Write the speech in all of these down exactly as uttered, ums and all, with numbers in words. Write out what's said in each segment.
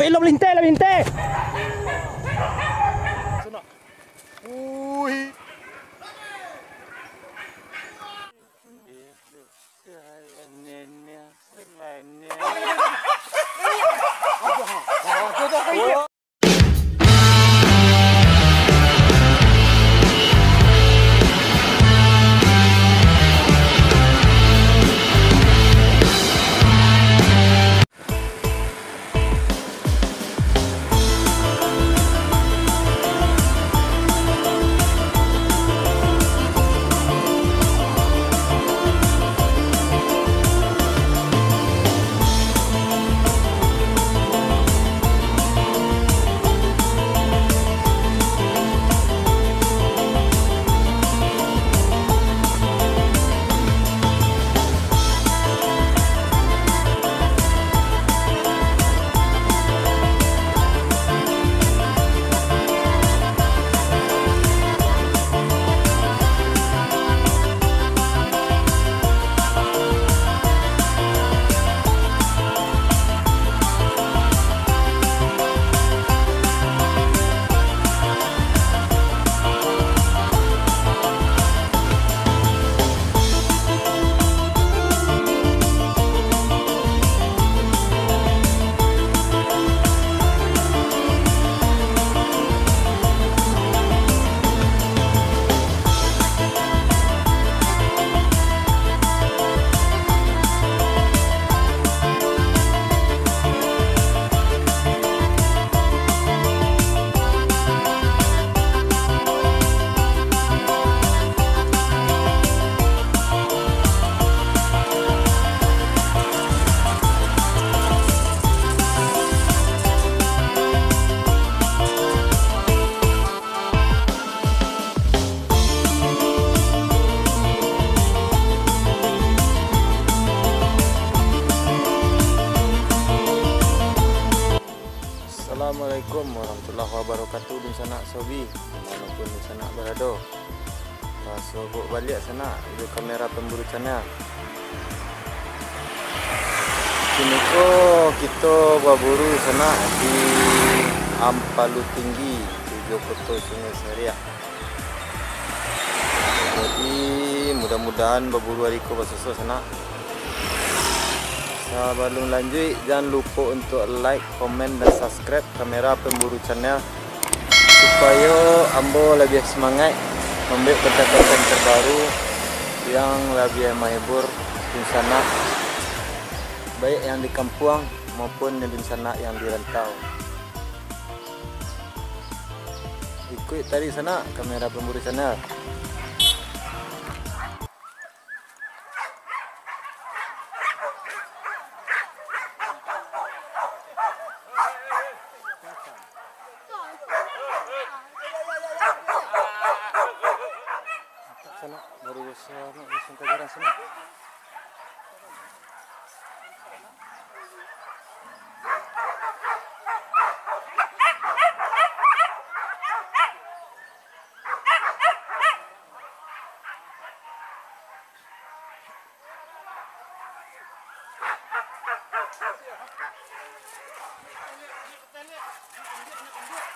Weh, lo melintai, lo melintai. Ui. Assalamualaikum warahmatullahi wabarakatuh, dunsanak Sobi, dimanapun dunsanak barado. Raso gok baliak sanak, jo kamera pamburu channel. Kini ko kito baburu sanak di Ampalu Tinggi, Tujuah Koto Sungai Sariak. Jadi, mudah-mudahan baburu ari ko basukseh sanak. Sabalun lanjuik, jan lupo untuak like, komen, dan subscribe kamera pamburu channel, supayo ambo labiah sumangaik mambuek konten-konten terbaru yang labiah mahibur dunsanak, baik yang di kampuang maupun dunsanak yang di rantau. Ikuik tadi sanak kamera pamburu channel. Sanak, baru bisa nak bisa kejaran sanak.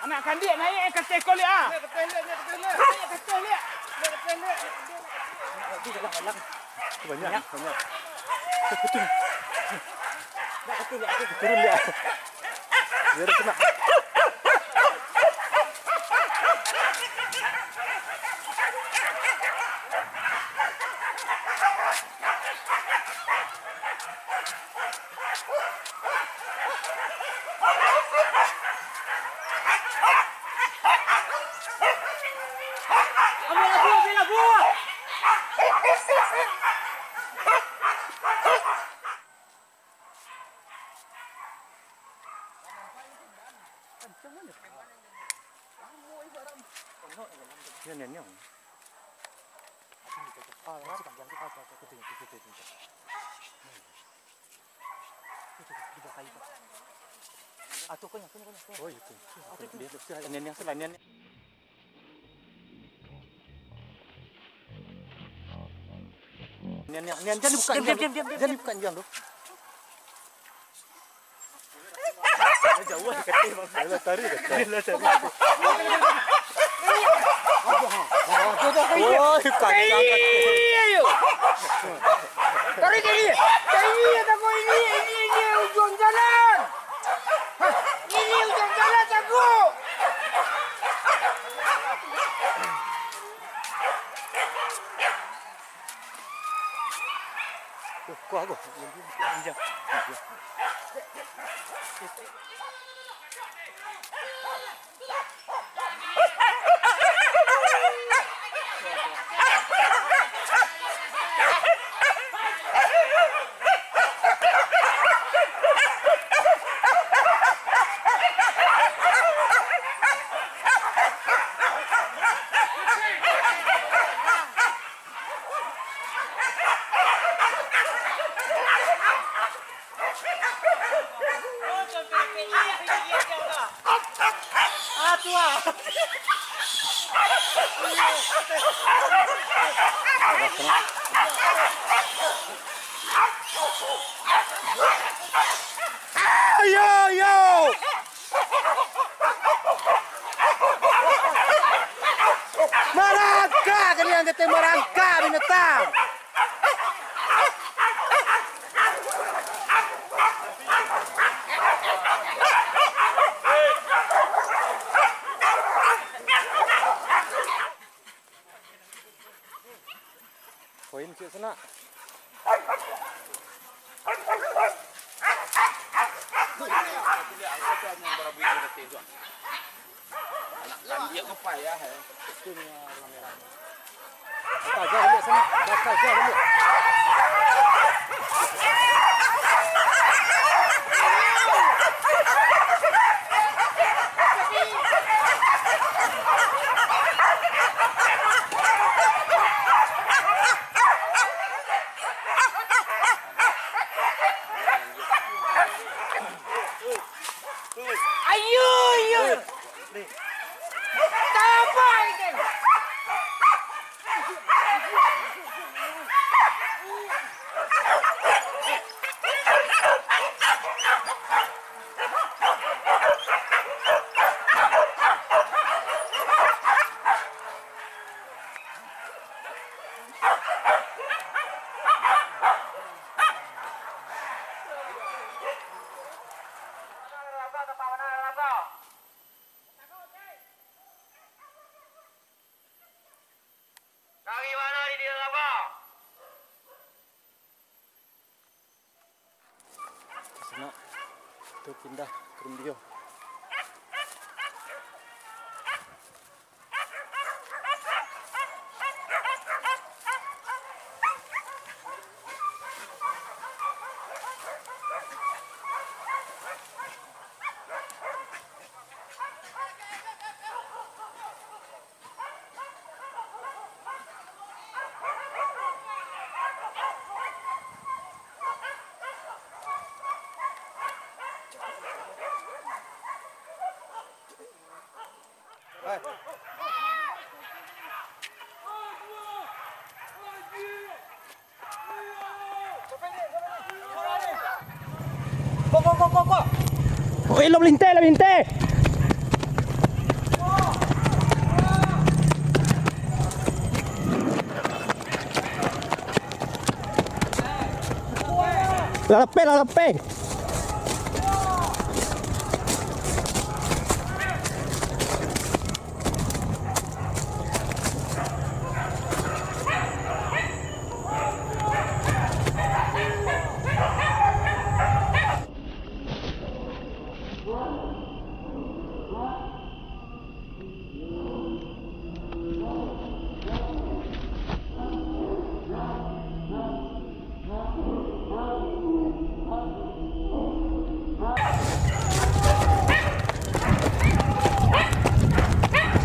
Anak kandiak, naiak ka ateh ko liak, ah. Naiak ka ateh liak. Banyak, banyak. Turun liak. Biar kena. Ambil lagu, ambil lagu. Nian, nian, nian. Oh, itu. Nian, nian, nian. Nian, nian, nian, jan dibuka, diam, diam, diam, diam, diam. Jan dibuka, diam tu. Alah, tarik, tarik. Alah, tarik. Woi, kacang. Iyo, iyo. Tarik, tarik. Tarik, tarik, ini, ini, ini ujuang jalan. Ini ujuang jalan, jago. Oh, kuah, kuah. Injak. Ayo, yo! Marangkak kalian, katanya marangkak binatang. Poin ciek sanak. Anak kandiak apa ya? Taja dulu sanak, taja dulu. Ayo, ayo. Tambah itu. Dari mana di dia, Abang? Sanak, tu pindah ka Rumbio. Ko, ko, ko, ko, ko. Oi, lo malinteh, lo malinteh. Lah lapeh, lah lapeh.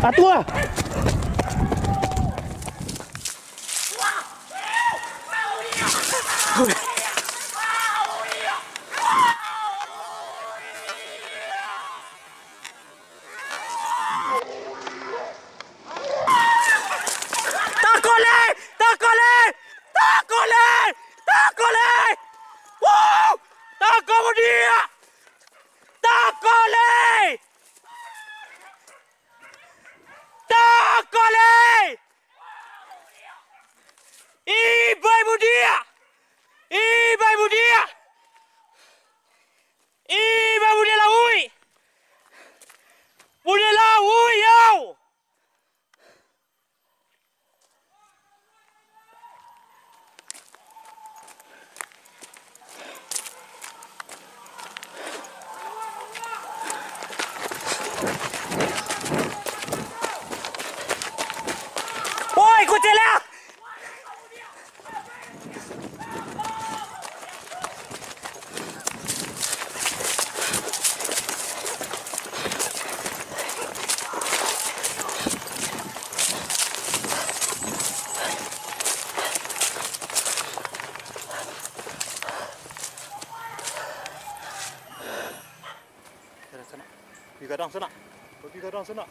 Atua! Tako lai! Tako lai! Tako lai! Tako lai! Wow! Tako mudiak! Tako! Takole! Takole! Ibai budiak! Ibai budiak! Ibai budiak lauik! Budiak lauik, yo! Woi, kucing lah! Sanak, sanak. Pi gadang sanak. Pi gadang sanak.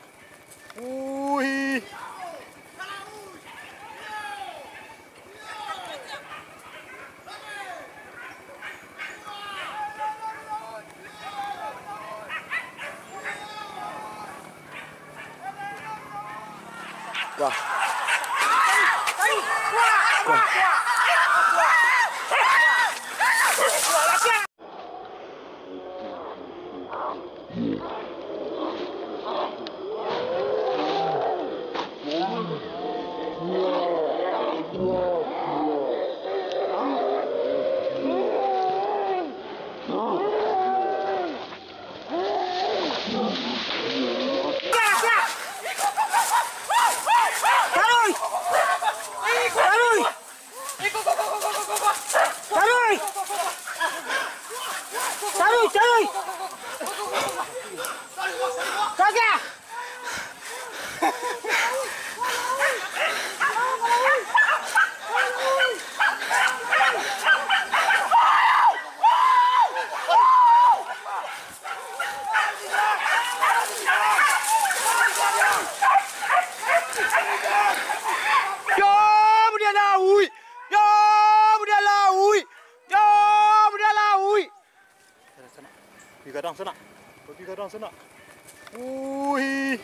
Ui. Wah. Wah. Taruih! Taruih! Taruih! Taruih, taruih! Kagak! Yo, budiak lauik! Yo, budiak lauik! Yo, budiak lauik! Sanak, sanak. Pi gadang sanak. Pi gadang sanak. Ui.